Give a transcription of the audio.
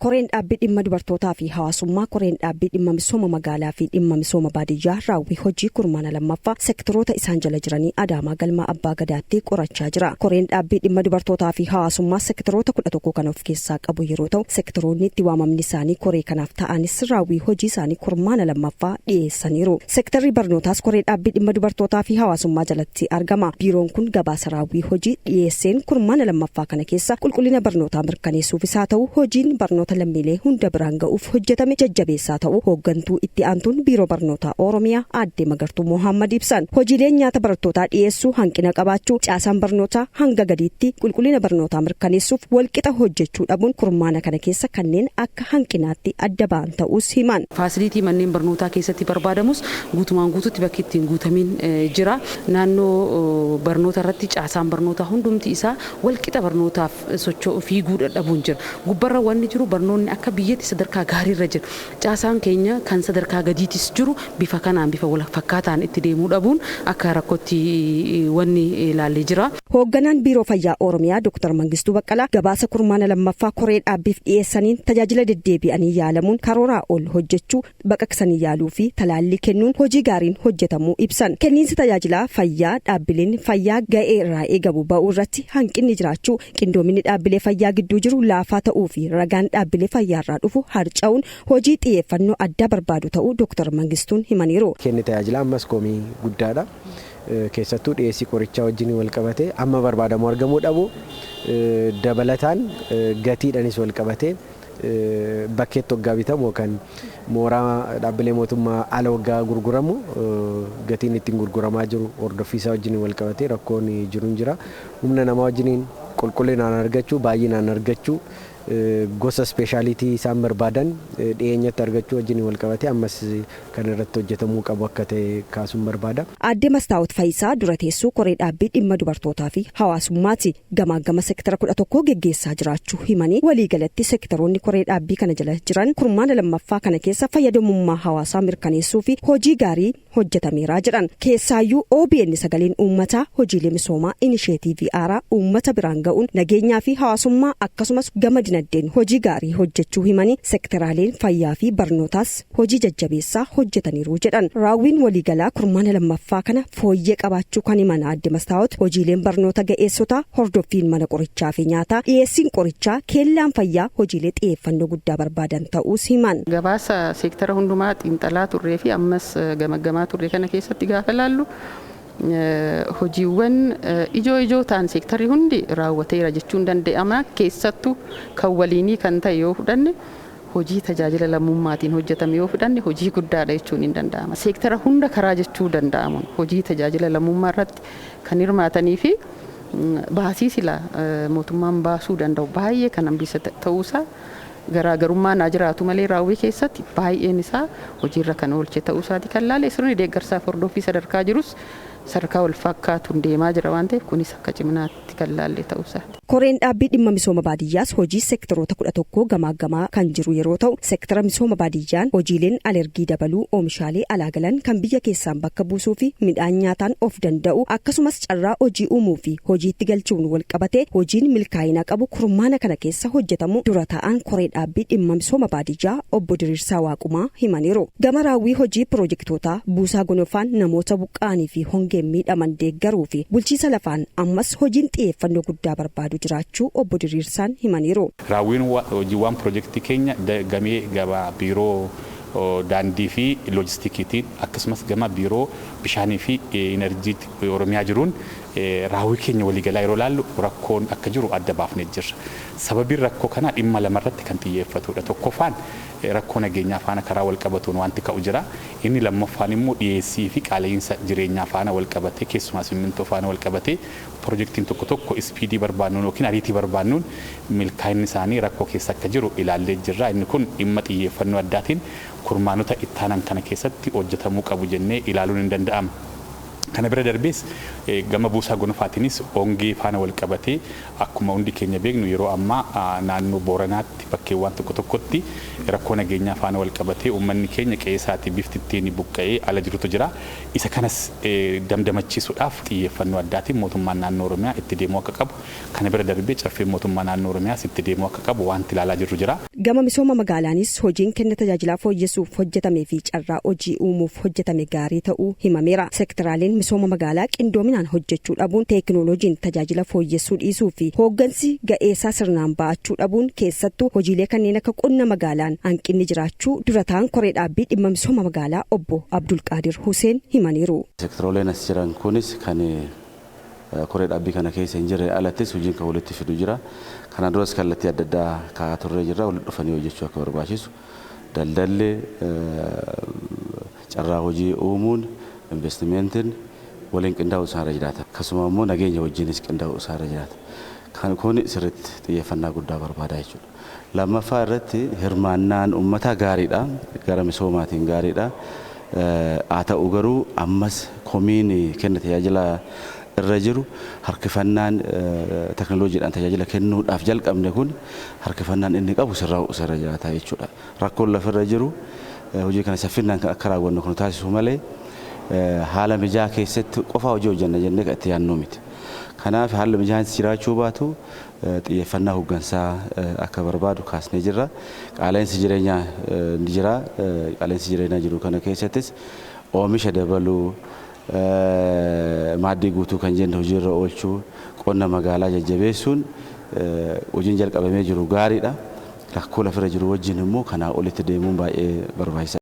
Koreen dhaabbii dhimma dubartootaa fi hawaasummaa, koreen dhaabbii dhimma misooma magaalaa fi dhimma misooma baadiyyaa raawwii hojii kurmaana lammaffaa sektoroota isaan jala jiranii Adaamaa galma Abbaa Gadaatti qorachaa jira. Koreen dhaabbii dhimma dubartootaa fi hawaasummaa sektoroota 11 kan of keessaa qabu yeroo ta'u, sektoroonni itti waamamni isaanii koree kanaaf ta'anis raawwii hojii isaanii kurmaana lammaffaa dhiyeessaniiru. Sektarri barnootaas koree dhaabbii dhimma dubartootaa fi hawaasummaa jalatti argama. Biiroon kun gabaasa raawwii hojii dhiyeesseen kurmaana lammaffaa kana keessa qulqullina barnootaa mirkaneessuufis haa ta'u hojiin barnoota lammiilee hunda biraan ga'uuf hojjetame jajjabeessaa ta'uu hooggantuu itti aantuun Biiroo Barnootaa Oromiyaa Aadde Magartuu Mohaammad ibsan. Hojiileen nyaata barattootaa dhiyeessuu hanqina qabaachuu, caasaan barnootaa hanga gadiitti qulqullina barnootaa mirkaneessuuf walqixa hojjechuu dhabuun kurmaana kana keessa kanneen akka hanqinaatti adda ba'an ta'uus himan. Faasiliitii manneen barnootaa keessatti barbaadamus guutumaan guututti bakki itti hin guutamiin jira. Naannoo barnoota irratti caasaan barnootaa hundumti isaa walqixa barnootaaf socho'u fiiguu dadhabuun jira. Gubbarra wanni jiru barnoonni akka biyyatti sadarkaa gaariirra jira. Caasaan keenya kan sadarkaa gadiitis jiru bifa kanaan bifa wal fakkaataan itti deemuu dhabuun akka rakkootti wanni ilaallee jira. Hoogganaan Biiroo Fayyaa Oromiyaa Dr. Mangistuu Baqqalaa gabaasa kurmaana lammaffaa koree dhaabbiif dhiyeessaniin tajaajila deddeebi'anii yaalamuun karooraa ol hojjechuu, baqaqsanii yaaluu fi talaallii kennuun hojii gaariin hojjetamuu ibsan. Kenniinsi tajaajilaa fayyaa dhaabbileen fayyaa ga'ee irraa eegamu ba'uu irratti hanqinni jiraachuu, qindoominni dhaabbilee fayyaa gidduu jiru laafaa ta'uu fi ragaan dhaabbilee fayyaarraa dhufu harca'uun hojii xiyyeeffannoo addaa barbaadu ta'uu Dr. Mangistuun himaniiru. Kenni tajaajilaa ammas komii guddaadha. Keessattuu dhiyeessii qorichaa wajjin wal qabatee amma barbaadamu argamuu dhabu, dabalataan gatiidhanis wal qabatee bakkeetti waggaa bitamu yookaan mooraa dhaabbilee mootummaa ala waggaa gurguramu gatiin ittiin gurguramaa jiru hordoffiisaa wajjin wal qabatee rakkoon jiru hin jira. Humna namaa wajjiniin qulqullinaan argachuu, baay'inaan argachuu, gosa ispeeshaalitii isaan barbaadan dhiyeenyatti argachuu wajjin wal qabatee ammas kan irratti hojjetamuu qabu akka ta'e kaasuun barbaada. Aadde Mastaawot Fayisaa dura teessuu koree dhaabbii dhimma dubartootaa fi hawaasummaati. Gamaagama sektara 11 geggeessaa jiraachuu himanii, waliigalatti sektaroonni koree dhaabbii kana jala jiran kurmaana lammaffaa kana keessa fayyadamummaa hawaasaa mirkaneessuu fi hojii gaarii hojjetameeraa jedhan. Keessaayyuu OBN sagaleen uummataa hojiilee misoomaa inisheetiivii aaraa uummata biraan ga'uun nageenyaa fi hawaasummaa akkasumas gama dinagdeen hojii gaarii hojjechuu himanii, sektaraaleen fayyaa fi barnootaas hojii jajjabeessaa hojjetaniiru jedhan. Raawwiin waliigalaa kurmaana lammaffaa kana fooyyee qabaachuu kan himan Aadde Mastaawot, hojiileen barnoota ga'eessotaa, hordoffiin mana qorichaa fi nyaataa, dhiyeessiin qorichaa, keellaan fayyaa hojiilee xiyyeeffannoo guddaa barbaadan ta'uus himan. Gabaasa seektara hundumaa xiinxalaa turree fi ammas gamaggamaa turre kana keessatti gaafa ilaallu, hojiiwwan ijoo ijoo ta'an seektarri hundi raawwateera jechuun danda'ama. Keessattuu kan waliinii kan ta'e yoo fudhanne, hojii tajaajila lammummaatiin hojjetame yoo fudhanne, hojii guddaadha jechuun hin danda'ama. Seektara hunda karaa jechuu danda'amuun hojii tajaajila lammummaa irratti kan hirmaatanii fi baasii sila mootummaan baasuu danda'u baay'ee kan hambisa ta'uusaa, garaagarummaa naa jiraatu malee raawwii keessatti baay'een isaa hojiirra kan oolche ta'uusaati kan laale. Sirni deeggarsaaf hordoffii sadarkaa jirus sadarkaa wal fakkaatuun deemaa jira waan ta'eef, kunis akka ciminaatti kan laalle ta'uusaati. Koreen dhaabbii dhimma misooma baadiyyaas hojii sektoroota 11 gamaaggamaa kan jiru yeroo ta'u, sektara misooma baadiyyaan hojiileen alergii dabaluu, oomishaalee alaa galan kan biyya keessaan bakka buusuu fi midhaan nyaataan of danda'u, akkasumas carraa hojii uumuu fi hojiitti galchuun wal qabatee hojiin milkaa'ina qabu kurmaana kana keessa hojjetamu dura taa'aan koree dhaabbii dhimma misooma baadiyyaa obbo Diriirsaa Waaqumaa himaniiru. Gama raawwii hojii piroojektootaa buusaa gonofaan namoota buqqa'anii fi hongeen miidhaman deeggaruu fi bulchiisa lafaan ammas hojiin xiyyeeffannoo guddaa barbaadu jiraachuu obbo Diriirsaan himaniiru. Raawwiin hojiiwwan piroojeektii keenya gamee gabaa biiroo daandii fi loojistikiitiin akkasumas gama biiroo bishaanii fi inerjii Oromiyaa jiruun raawwii keenya waliigalaa yeroo ilaallu rakkoon akka jiru adda baafnee jirra. Sababiin rakkoo kanaa dhimma lamarratti kan xiyyeeffatudha. Tokkoffaan rakkoo nageenyaa faana karaa wal qabatuun wanti ka'u jira. Inni lammaffaan immoo dhiyeessii fi qaala'insa jireenyaa faana wal qabatee, keessumaa simmintoo faana wal qabatee, piroojeektiin tokko tokko ispiidii barbaannuun yookiin ariitii barbaannuun milkaa'inni isaanii rakkoo keessa akka jiru ilaallee jirra. Inni kun dhimma xiyyeeffannoo addaatiin kurmaanota ittaanan kana keessatti hojjetamuu qabu jennee ilaaluun hin danda'ama. Kana bira darbees gama buusaa gonofaatiinis hongee faana wal qabatee akkuma hundi keenya beeknu yeroo ammaa naannoo Booranaatti bakkeewwan tokko tokkotti rakkoo nageenyaa faana wal qabatee uummanni keenya qe'ee isaatii bifti ittiin buqqa'ee ala jirutu jira. Isa kanas damdamachiisuudhaaf xiyyeeffannoo addaatiin mootummaan naannoo Oromiyaa itti deemuu akka qabu, kana bira darbee caffeen mootummaa naannoo Oromiyaas itti deemuu akka qabu wanti ilaalaa jirru jira. Gama misooma magaalaanis hojiin kenna tajaajilaa fooyyessuuf hojjetamee fi carraa hojii uumuuf hojjetame gaarii ta'uu himameera. Sektoraaleen misooma magaalaa qindoominaan hojjechuu dhabuun, teekinooloojiin tajaajila fooyyessuu dhiisuu fi hooggansi ga'eessaa sirnaan ba'achuu dhabuun, keessattuu hojiilee kanneen akka qonna magaalaan hanqinni jiraachuu dura ta'an koree dhaabbii dhimma misooma magaalaa obbo Abdulqaadir Huseen himaniiru. Sektorooleen as jiran kunis kan koree dhaabbii kana keessa hin jirre alattis hojiin kan walitti fidu jira. Kanaan duras kallattii adda addaa kaa'aa turre jirra, walitti dhufanii hojjechuu akka barbaachisu. Daldalli, carraa hojii uumuun, investimentiin waliin qindaa'uu isaarra jiraata. Akkasuma immoo nageenya wajjinis qindaa'uu isaarra jiraata. Kan kun sirriitti xiyyeeffannaa guddaa barbaada jechuudha. Lammaffaa irratti hirmaannaan uummataa gaariidha. Gara misoomaatiin gaariidha. Haa ta'u garuu ammas komiin kenna tajaajila irra jiru, harkifannaan teknooloojiidhaan tajaajila kennuudhaaf jalqabne kun harkifannaan inni qabu sirraa'uu isarra jiraata jechuudha. Rakkoon lafarra jiru hojii kana saffinaan akka raawwannu kun taasisu malee haala mijaa keessatti qofa hojii hojjenna jennee kan itti yaadnu miti. Kanaaf haalli mijaan jiraachuu baatu xiyyeeffannaa hooggansaa akka barbaadu kaasnee jirra. Qaala'insi jireenyaa ni jira. Qaala'insi jireenyaa jiru kana keessattis oomisha dabaluu, maaddii guutuu kan jenne hojiirra oolchuu, qonna magaalaa jajjabeessuun hojiin jalqabamee jiru gaariidha. Rakkoo lafarra jiru wajjin immoo kanaa olitti deemuun baay'ee barbaachisaadha.